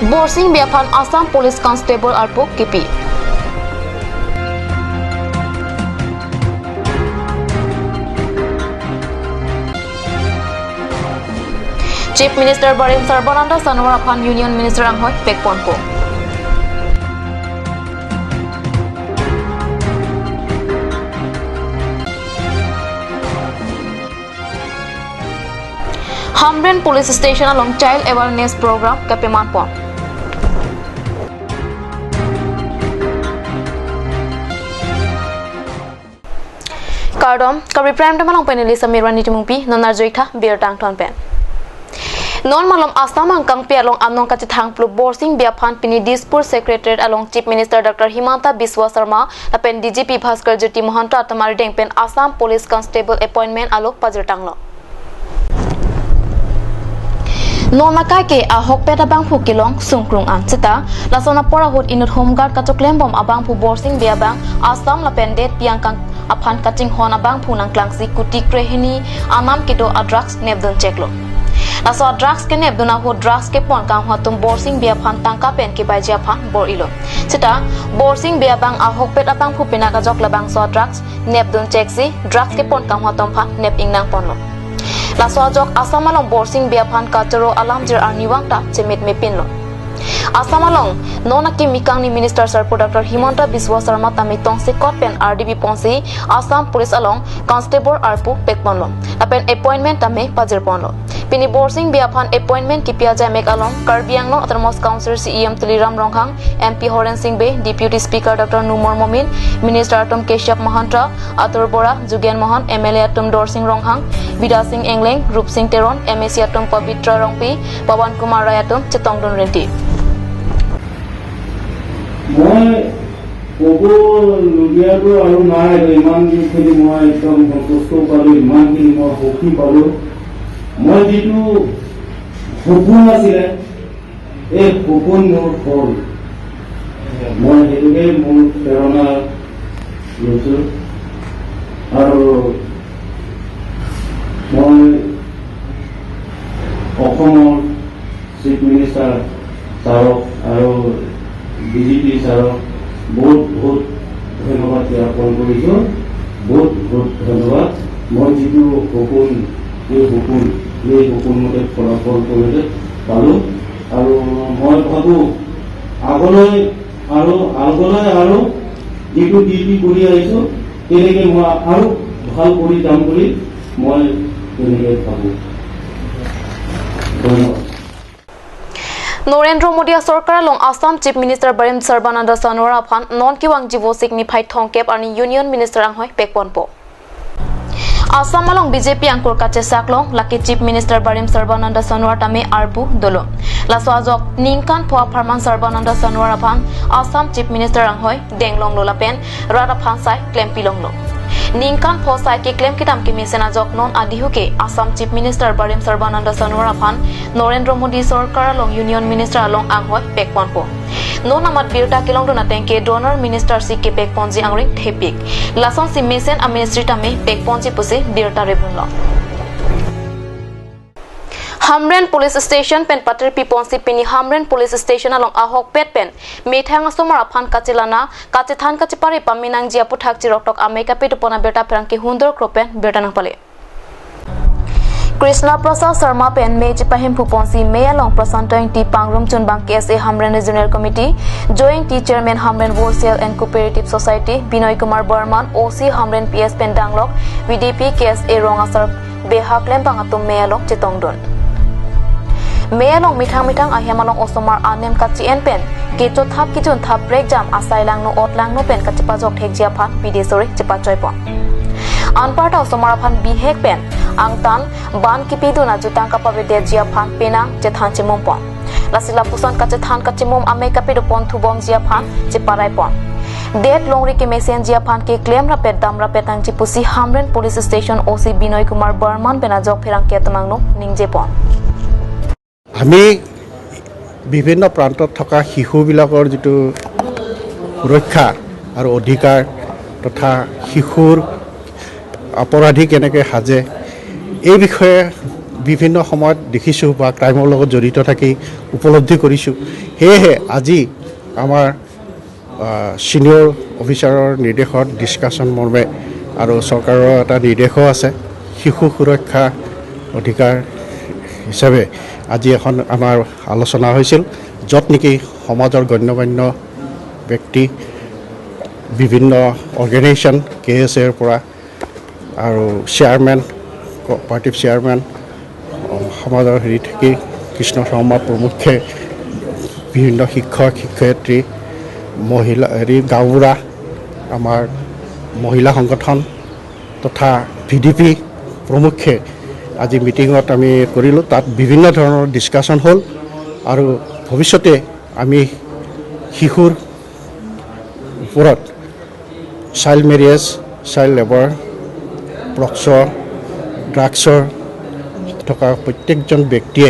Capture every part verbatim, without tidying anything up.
Borsing Bey aphan Assam Police Constable arpu kipi. Chief Minister Barim Sarbananda Sonowar aphan Union Minister anghoi pekponpo. Hamren Police Station along Child Awareness Program kepamanpon. Kardom, Karbi Prime Time along pen neli Samir Rani Timungpi, non arjuitha birta angthon pen. Non malom Assam angkangpi along anong kachethang plu Borsing Bey aphan pini Dispur Secretariat along Chief Minister Doctor Himanta Biswa Sarma lapen D G P Bhaskar Jyoti Mahanta atum arideng pen Assam Police Constable appointment alo pajirtanglo. Non akai ke ahokpet abangphu kelong sungkrung an seta, lason apor ahut inut Home Guard kachoklembom abangphu Borsing Bey abang Assam lapen det pi angkang aphan kachinghon abangphu nangklangsi kuti krehini anam kedo a-drugs nepdun cheklo. Laso a-drugs kenepdun ahut drugs kepon kanghu atum Borsing Bey aphan tangka pen kebaiji aphan bor-ilo. Seta Borsing Bey abang ahokpet abangphu penang ajok labangso a-drugs nepdun cheksi drugs kepon kanghu atum aphan nep ingnangponlo. Laso ajok Assam along Borsing Bey aphan kachoro alamjir arnivang ta chemit mepinlo. Assam along non akimi kangni Minister sarpo Doctor Himanta Biswa Sarma tame tongsekot pen ardi biponsi Assam Police along Constable arpu pekponlo lapen appointment tame pajirponlo. Pini Borsing Bey aphan appointment kipi ajaimek along Karbi Anglong Autonomous Council C E M Tuliram Ronghang, M P Horen Sing Bey, Deputy Speaker Doctor Numal Momin, Minister atum Keshab Mahanta, Atur Bora, Jugen Mohan, M L A atum Dorsing Ronghang, Bidya Sing Engleng, Rup Sing Teron, M A C atum Pabitra Rongpi, Pawan Kumar Rai atum chetongdun rinti. মই ক'ব লগীয়াতো আৰু নাই আৰু ইমানখিনি মই একদম সন্তুষ্ট পালোঁ, ইমানখিনি মই সুখী পালোঁ। মই যিটো সপোন আছিলে, এই সপোন মোৰ হ'ল। মই সেইটোকে মোৰ প্ৰেৰণা লৈছোঁ। আৰু মই অসমৰ চিফ মিনিষ্টাৰ ছাৰক আৰু ডি জি পি ছাৰক বহুত বহুত ধন্যবাদ জ্ঞাপন কৰিছোঁ। বহুত বহুত ধন্যবাদ। মই যিটো সপোন, এই সপোন, এই সপোন মতে ফলাফল কৰিলে পালোঁ। আৰু মই ভাবোঁ আগলৈ আৰু আগলৈ আৰু যিটো ডিউটি কৰি আহিছোঁ, তেনেকে মই আৰু ভাল কৰি যাম বুলি মই তেনেকে ভাবোঁ। ধন্যবাদ। নৰেন্দ্ৰ মোদী চৰকাৰ along Assam Chief Minister Barim Sarbananda Sonowar aphan non kevang jivo sikni phai thongkep arni Union Minister anghoi pekponpo. Assam along B J P angkur kachesak long lake Chief Minister Barim Sarbananda Sonowar tame arpu dolo. Laso ajok ningkan pho apharman Sarbananda Sonowar aphan Assam Chief Minister anghoi denglonglo lapen rat aphan sai klempilonglo. Ningkan pho sai keklem kedam kemesen ajok non adihu ke Assam Chief Minister Barim Sarbananda Sonowar aphan Narendra Modi sorkar along Union Minister along anghoi pekponpo. Non amat birta kelongdun ateng ke donor minister si kepekponji angring thepik. Lasonsi mesen a-ministry tame pekponji pusi birta rebunlo. Hamren Police Station pen patir piponsi pini Hamren Police Station along ahokpet pen methang asomar aphan kachelana, kachethan kachepare pamenangji aputhak chiroktok amei kapedupon abirta pherangke hundor kro pen birta nangpale. Krishna Prasad Sharma pen mei chepahemphuponsi mei along Prasanta Ingti, Pangrum Chunbang K S A Hamren Regional Committee, Joint Chairman Hamren Wholesale and Cooperative Society, Binoy Kumar Barman, O C Hamren P S pen danglok V D P K S A rong asar beha klembang atum mei along chetongdun. Mei along methang methang ahem along osomar anem kachi-en pen kechothap kejunthap prekjam asai langno ot langno pen kachepajok thekji aphan bidesore chepachoipon. Anparta osomar aphan bihek pen angtan ban kipidun ajutang kapavedetji aphan penang chethan chemumpon. Lasi lapuson kachethan kachemum amei kapedupon thubomji aphan cheparaipon. Det longri kemesenji aphan keklem rapet dam rapet nangji pusi Hamren Police Station O C Binoy Kumar Barman pen ajok pherangke atum angno ningjepon. আমি বিভিন্ন প্ৰান্তত থকা শিশুবিলাকৰ যিটো সুৰক্ষা আৰু অধিকাৰ তথা শিশুৰ অপৰাধী কেনেকৈ সাজে, এই বিষয়ে বিভিন্ন সময়ত দেখিছোঁ বা ক্ৰাইমৰ লগত জড়িত থাকি উপলব্ধি কৰিছোঁ। সেয়েহে আজি আমাৰ, আহ, ছিনিয়ৰ অফিচাৰৰ নিৰ্দেশত, ডিছকাশ্যন মৰ্মে আৰু চৰকাৰৰ এটা নিৰ্দেশো আছে, শিশু সুৰক্ষা অধিকাৰ হিচাপে আজি এখন আমাৰ আলোচনা হৈছিল, য'ত নেকি সমাজৰ গণ্য মান্য ব্যক্তি, বিভিন্ন অৰ্গেনাইজেশ্যন, কে এছ এৰ পৰা আৰু চেয়াৰমেন, কোঅপাৰেটিভ চেয়াৰমেন, সমাজৰ হেৰি থাকি কৃষ্ণ শৰ্মা প্ৰমুখ্যে, বিভিন্ন শিক্ষক শিক্ষয়িত্ৰী, মহিলা, হেৰি, গাঁওবুঢ়া, আমাৰ মহিলা সংগঠন তথা ভি ডি পি প্ৰমুখ্যে আজি মিটিঙত আমি কৰিলোঁ। তাত বিভিন্ন ধৰণৰ ডিছকাশ্যন হ'ল আৰু ভৱিষ্যতে আমি শিশুৰ ওপৰত child marriage, child labour, POCSO, ড্ৰাগছৰ থকা প্ৰত্যেকজন ব্যক্তিয়ে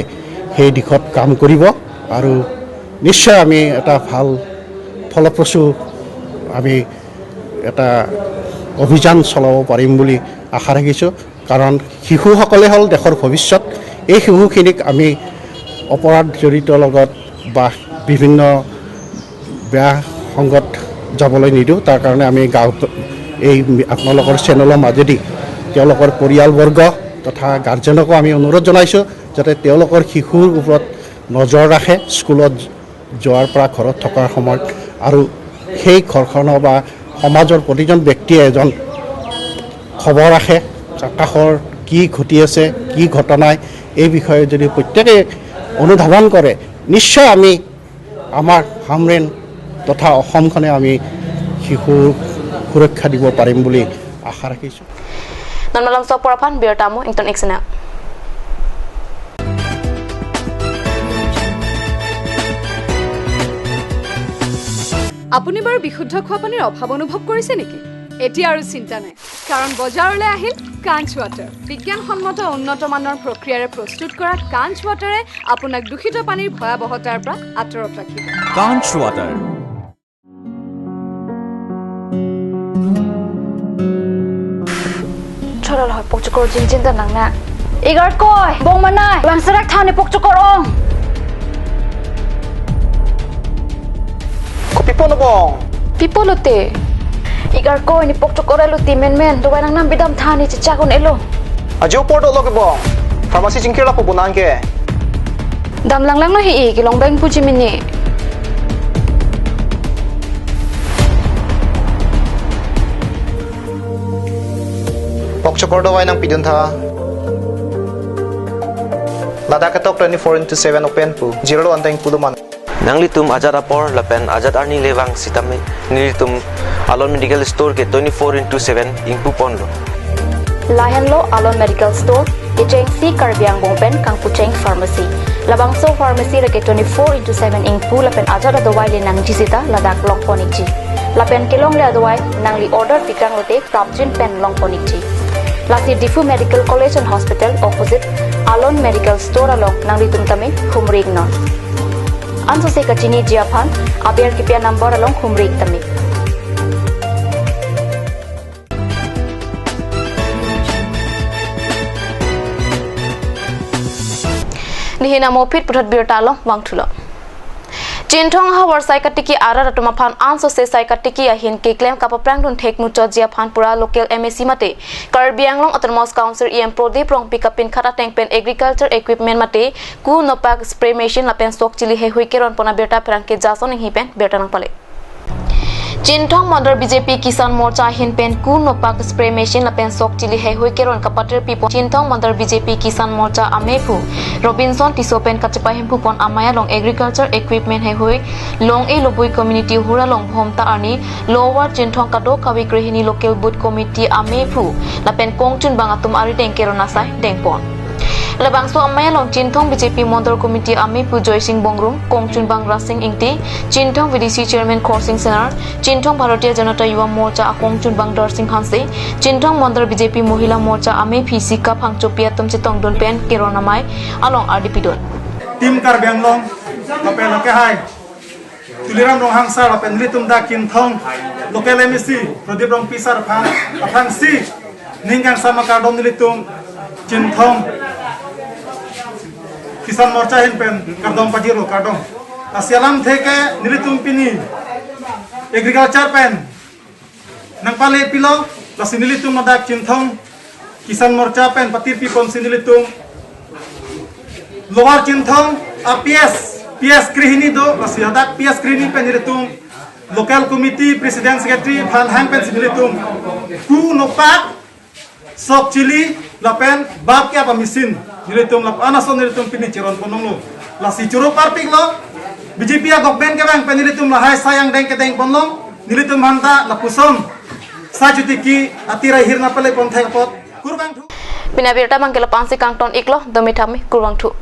সেই দিশত কাম কৰিব আৰু নিশ্চয় আমি এটা ভাল ফলপ্ৰসূ আমি এটা অভিযান চলাব পাৰিম বুলি আশা ৰাখিছোঁ। কাৰণ শিশুসকলে হ'ল দেশৰ ভৱিষ্যত। এই শিশুখিনিক আমি অপৰাধ জড়িত লগত বা বিভিন্ন বেয়া সংগত যাবলৈ নিদিওঁ। তাৰ কাৰণে আমি গাঁও, এই আপোনালোকৰ চেনেলৰ মাজেদি তেওঁলোকৰ পৰিয়ালবৰ্গ তথা গাৰ্জেনকো আমি অনুৰোধ জনাইছোঁ যাতে তেওঁলোকৰ শিশুৰ ওপৰত নজৰ ৰাখে, স্কুলত যোৱাৰ পৰা ঘৰত থকাৰ সময়ত। আৰু সেই ঘৰখনৰ বা সমাজৰ প্ৰতিজন ব্যক্তিয়ে এজন খবৰ ৰাখে, কাষৰ কি ঘটি আছে, কি ঘটনাই, এই বিষয়ে যদি প্ৰত্যেকে অনুধাৱন কৰে, নিশ্চয় আমি আমাৰ হামৰেণ তথা অসমখনে আমি শিশু সুৰক্ষা দিব পাৰিম বুলি আশা ৰাখিছোঁ। Non malom sok apor aphan birta mo ington ik sena. আপুনি বাৰু বিশুদ্ধ খোৱা পানীৰ অভাৱ অনুভৱ কৰিছে নেকি? এতিয়া আৰু চিন্তা নাই, কাৰণ বজাৰলৈ আহিল কাঞ্চ ৱাটাৰ। বিজ্ঞানসন্মত উন্নত মানৰ প্ৰক্ৰিয়াৰে প্ৰস্তুত কৰা কাঞ্চ ৱাটাৰে আপোনাক দূষিত পানীৰ ভয়াৱহতাৰ পৰা আঁতৰত ৰাখিব। Kanch Water. Chorol hoi pokchokor jinjin ta nang na. Igar koi, bong manai, bang serak thani pokchokor ong. Kopi pon bong? Pi pulote? Igar koi, ne pokchokor elo ti menmen, dovai nangnam pidam thani chechak un-elo. Ajo apor dolo ke bong. Pharmacy chingkir lapu bonang ke. Dam langlang lo hi-i, kelong beng puji mini. Pokchokor dovai nangpidun tha. Ladak ketok twenty-four into seven open pu. Zero lo anteng pu do man. Nanglitum ajat apor lapen ajat arni le vang sitame nelitum Alon Medical Store ke twenty-four into seven ingpu ponlo. Lahenlo Alon Medical Store, kechengsi Karbi Anglong pen kangpucheng pharmacy. Labangso pharmacy lake twenty-four into seven ingpu lapen ajat adovai le nangji sita ladak long pon ikji. Lapen kelongle adovai nangli order pikang lote prapjin pen long pon ikji. Lasi Diphu Medical College and Hospital opposite Alon Medical Store along nanglitum tame humri iknon. Ansose kachiniji aphan aber kipi a-number along humri ik tame. Nihin amo aphi puthot birta along vangthulo. Chinthong ahavar sai katiki arat atum aphan ansose sai katiki ahin keklem kapaprang dun thek muchotji aphan pura local M A C mate Karbi Anglong Autonomous Council E M Prodip Rongpi kapinkhat ateng pen agriculture equipment mate ku nopak spray machine lapen sok chili heihui keron pon abirta pherangke Jason Inghi pen birta nangpale. Chinthong Mondol B J P Kisan Morcha ahin pen ku nopak spray machine lapen sok chili heihui keron kapatir pipon Chinthong Mondol B J P Kisan Morcha amephu Robinson Tisso pen kachepahemphu pon amei along agriculture equipment heihui Long-e Lobui Community Hura Longbhomta arni Lower Chinthong kadokave krehini local booth committee amephu lapen kongchunbang atum arideng keron asai dengpon. Labangso amei along Chinthong B J P Mondol Committee amephu Joysing Bongrung, kongchunbang Rasing Ingti, Chinthong V D C Chairman Khorsing Senar, Chinthong Bharatiya Janata Yuva Morcha akongchunbang Darsing Hanse, Chinthong Mondol B J P Mohila Morcha amephi Sika Phangchopi atum chetongdun pen keron amei along ardi pidun. Team Karbi Anglong, lapen lake hai Tuliram Ronghang sir lapen nelitum dak Chinthong local M A C Prodip Rongpi sir aphan, aphansi ning kangsam akardom nelitum Chinthong Kisan Morcha ahin pen kardom pajirlo, kardom. Lasi alamthe ke nelitum pini agriculture pen nangpale pilo, lasi nelitum ladak Chinthong Kisan Morcha pen patirpi ponsi nelitum Lower Chinthong a PS, PS krehini do, lasi hadak PS krehini pen nelitum local committee, president, secretary aphan hang pensi nelitum ku nopak, sok chili lapen bap ke apa machine nelitum lapen anason nelitum pini cheron ponlonglo. Lasi choro parpiklo, BJP a government kevang pen nelitum lahai sai angdeng kedeng ponlong, nelitum aphanta lapuson sai chotiki atirai hirna pale pon thek apot kurvangthu. Pini abirta abang ke la-ansi kangton iklo, domi thami, kurvangthu.